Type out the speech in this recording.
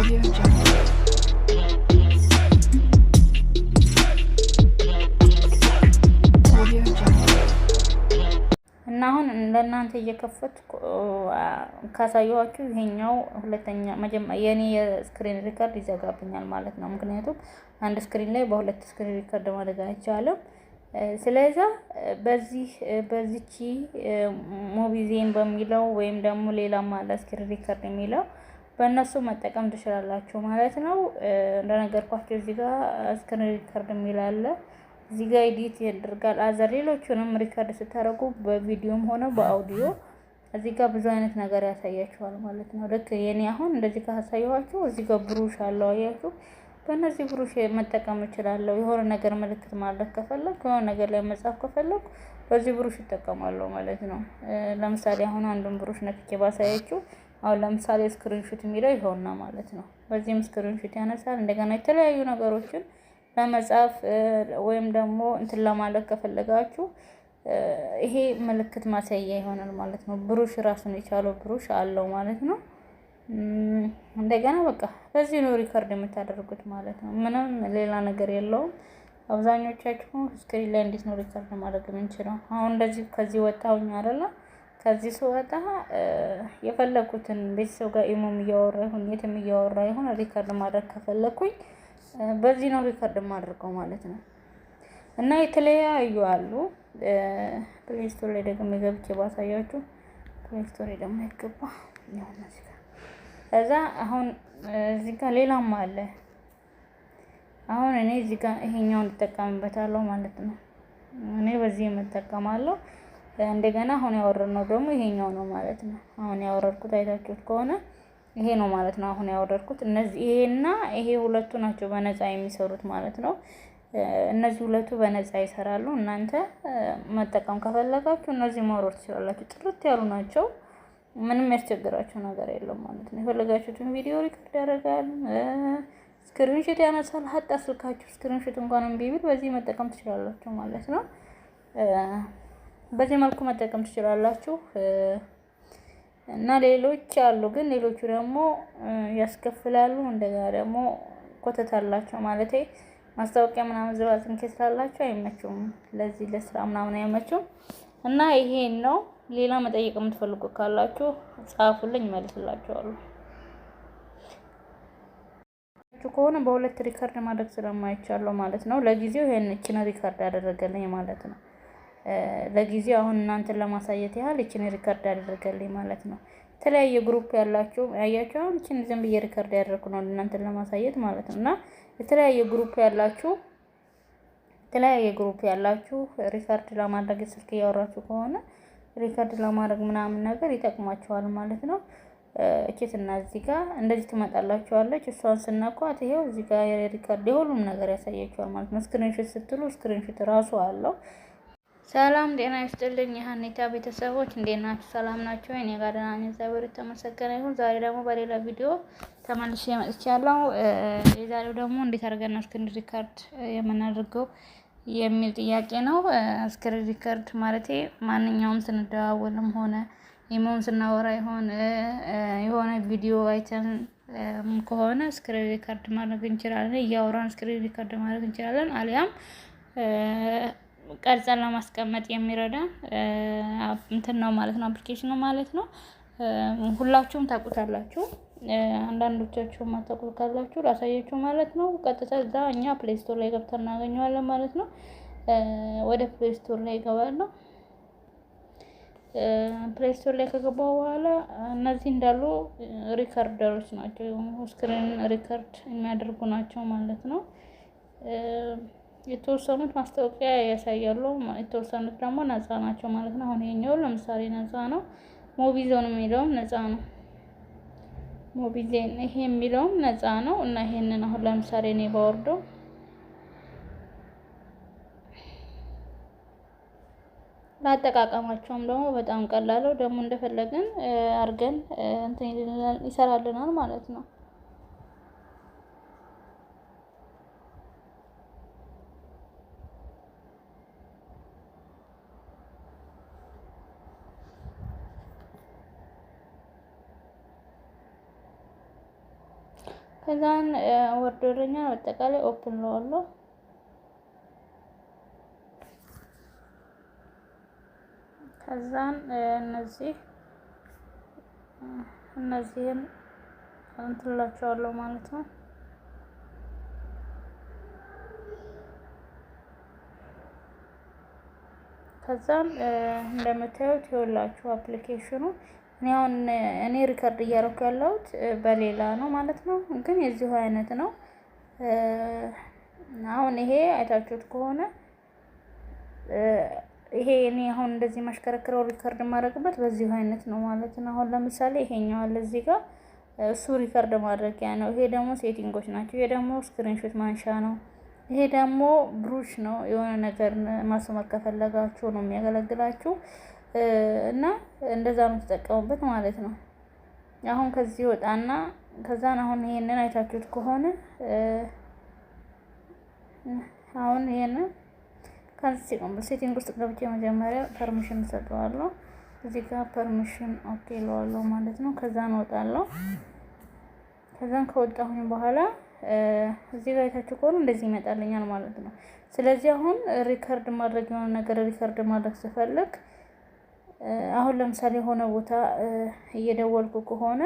Audio Jungle. Audio Jungle. እና አሁን ለእናንተ እየከፈትኩ ካሳየኋችሁ ይሄኛው ሁለተኛ የኔ የ screen record ይዘጋብኛል ማለት ነው። ምክንያቱም አንድ screen ላይ በሁለት screen record ማድረግ አይቻልም። ስለዛ በዚህ በዚቺ Mobizen በሚለው ወይም ደግሞ ሌላም አለ screen record የሚለው፣ በእነሱ መጠቀም ትችላላችሁ ማለት ነው። እንደነገርኳችሁ እዚህ ጋር screen record የሚል አለ። እዚህ ጋር edit ያደርጋል። Other ሌሎቹንም record ስታደርጉ በቪዲዮም ሆነ በአውዲዮ እዚህ ጋር ብዙ አይነት ነገር ያሳያችኋል ማለት ነው። ልክ የኔ አሁን እንደዚህ ካሳየኋችሁ እዚህ ጋር brush አለው፣ አያችሁ። በእነዚህ brush መጠቀም እችላለሁ። የሆነ ነገር ምልክት ማድረግ ከፈለኩ፣ የሆነ ነገር ላይ መጻፍ ከፈለኩ በዚህ brush እጠቀማለሁ ማለት ነው። ለምሳሌ አሁን አንዱን brush ነክቼ ባሳያችሁ፣ አሁን ለምሳሌ screenshot የሚለው ይኸውና ማለት ነው። በዚህም screenshot ያነሳል። እንደገና የተለያዩ ነገሮችን ለመጻፍ ወይም ደግሞ እንትን ለማለት ከፈለጋችሁ ይሄ ምልክት ማሳያ ይሆናል ማለት ነው። Brush ራሱን የቻለው brush አለው ማለት ነው። እንደገና በቃ በዚህ ነው record የምታደርጉት ማለት ነው። ምንም ሌላ ነገር የለውም። አብዛኞቻችሁ screen ላይ እንዴት ነው record ማድረግ የምንችለው? አሁን እንደዚህ ከዚህ ወጣሁኝ አይደለ? ከዚህ ስወጣ የፈለኩትን ቤተሰብ ጋር ኢሞም እያወራ ይሁን የትም እያወራ ይሁን record ማድረግ ከፈለኩኝ በዚህ ነው record የማደርገው ማለት ነው። እና የተለያዩ አሉ። Play Store ላይ ደግሞ ገብቼ ባሳያችሁ፣ Play Store ላይ ደግሞ ይገባ ከዛ አሁን እዚህ ጋር ሌላም አለ። አሁን እኔ እዚህ ጋር ይሄኛውን እጠቀምበታለሁ ማለት ነው። እኔ በዚህ እጠቀማለሁ። እንደገና አሁን ያወረድነው ደግሞ ይሄኛው ነው ማለት ነው። አሁን ያወረድኩት አይታችሁት ከሆነ ይሄ ነው ማለት ነው። አሁን ያወረድኩት እነዚህ ይሄና ይሄ ሁለቱ ናቸው በነፃ የሚሰሩት ማለት ነው። እነዚህ ሁለቱ በነፃ ይሰራሉ። እናንተ መጠቀም ከፈለጋችሁ እነዚህ ማውረድ ትችላላችሁ። ጥርት ያሉ ናቸው። ምንም ያስቸግራችሁ ነገር የለም ማለት ነው። የፈለጋችሁትን ቪዲዮ record ያደርጋል፣ screenshot ያነሳል። ሀታ ስልካችሁ screenshot እንኳን እምቢ ቢል በዚህ መጠቀም ትችላላችሁ ማለት ነው። በዚህ መልኩ መጠቀም ትችላላችሁ። እና ሌሎች አሉ፣ ግን ሌሎቹ ደግሞ ያስከፍላሉ። እንደገና ደግሞ ኮተት አላቸው፣ ማለት ማስታወቂያ ምናምን ዝባዝንኬ ስላላቸው አይመቹም። ለዚህ ለስራ ምናምን አይመቹም። እና ይሄን ነው። ሌላ መጠየቅ የምትፈልጉ ካላችሁ ጻፉልኝ፣ እመልስላችኋለሁ። ከሆነ በሁለት record ማድረግ ስለማይቻለው ማለት ነው። ለጊዜው ይሄን እችን record ያደረገልኝ ማለት ነው። ለጊዜው አሁን እናንተን ለማሳየት ያህል እችን record ያደረገልኝ ማለት ነው። የተለያየ group ያላችሁ ያያችሁ፣ አሁን እችን ዝም ብዬ record ያደረኩ ነው እናንተን ለማሳየት ማለት ነው። እና የተለያየ group ያላችሁ record ለማድረግ፣ ስልክ እያወራችሁ ከሆነ record ለማድረግ ምናምን ነገር ይጠቅማችኋል ማለት ነው። እቼትና እዚህ ጋር እንደዚህ ትመጣላችኋለች። እሷን ስነኳት ይሄው እዚህ ጋር record የሁሉም ነገር ያሳያችኋል ማለት ነው። Screenshot ስትሉ screenshot ራሱ አለው። ሰላም ጤና ይስጥልኝ የሀኔታ ቤተሰቦች፣ እንዴት ናችሁ? ሰላም ናቸው? እኔ ጋር ደህና ነኝ፣ እግዚአብሔር የተመሰገነ ይሁን። ዛሬ ደግሞ በሌላ ቪዲዮ ተመልሼ መጥቻለሁ። የዛሬው ደግሞ እንዴት አድርገን ነው screen record የምናደርገው የሚል ጥያቄ ነው። Screen record ማለቴ ማንኛውም ስንደዋወልም ሆነ ኢሞም ስናወራ ይሆን የሆነ ቪዲዮ አይተን ከሆነ screen record ማድረግ እንችላለን። እያወራን screen record ማድረግ እንችላለን። አሊያም ቀርጸን ለማስቀመጥ የሚረዳ እንትን ነው ማለት ነው፣ application ነው ማለት ነው። ሁላችሁም ታውቁታላችሁ። አንዳንዶቻችሁ ማታውቁት ካላችሁ ላሳያችሁ ማለት ነው። ቀጥታ እዛ እኛ Play Store ላይ ገብተን እናገኘዋለን ማለት ነው። ወደ Play Store ላይ ይገባለሁ። Play Store ላይ ከገባው በኋላ እነዚህ እንዳሉ recorder ኦች ናቸው፣ screen record የሚያደርጉ ናቸው ማለት ነው። የተወሰኑት ማስታወቂያ ያሳያሉ፣ የተወሰኑት ደግሞ ነፃ ናቸው ማለት ነው። አሁን ይሄኛው ለምሳሌ ነፃ ነው። Mobizen የሚለውም ነፃ ነው። Mobizen ይሄ የሚለውም ነፃ ነው። እና ይሄንን አሁን ለምሳሌ እኔ ባወርደው፣ ለአጠቃቀማቸውም ደግሞ በጣም ቀላለው፣ ደግሞ እንደፈለግን አድርገን እንትን ይሰራልናል ማለት ነው። ከዛን ወርዶልኛል። አጠቃላይ open ለዋለሁ። ከዛን እነዚህን እንትንላቸዋለሁ ማለት ነው። ከዛም እንደምታዩት ይኸውላችሁ application ኑ እኔ አሁን እኔ record እያደረኩ ያለሁት በሌላ ነው ማለት ነው፣ ግን የዚሁ አይነት ነው። አሁን ይሄ አይታችሁት ከሆነ ይሄ እኔ አሁን እንደዚህ ማሽከረክረው record የማደርግበት በዚሁ አይነት ነው ማለት ነው። አሁን ለምሳሌ ይሄኛው አለ እዚህ ጋር፣ እሱ record ማድረጊያ ነው። ይሄ ደግሞ setting ኦች ናቸው። ይሄ ደግሞ screenshot ማንሻ ነው። ይሄ ደግሞ brush ነው። የሆነ ነገር ማስመር ከፈለጋችሁ ነው የሚያገለግላችሁ እና እንደዛ ነው የምትጠቀሙበት ማለት ነው። አሁን ከዚህ ወጣና ከዛን አሁን ይሄንን አይታችሁት ከሆነ አሁን ይሄንን ከዚህ setting ውስጥ ገብቼ መጀመሪያ permission እሰጠዋለሁ። እዚህ ጋር permission okay እለዋለሁ ማለት ነው። ከዛን እወጣለሁ። ከዛን ከወጣሁኝ በኋላ እዚህ ጋር አይታችሁ ከሆነ እንደዚህ ይመጣልኛል ማለት ነው። ስለዚህ አሁን record ማድረግ የሆነ ነገር record ማድረግ ስፈልግ፣ አሁን ለምሳሌ የሆነ ቦታ እየደወልኩ ከሆነ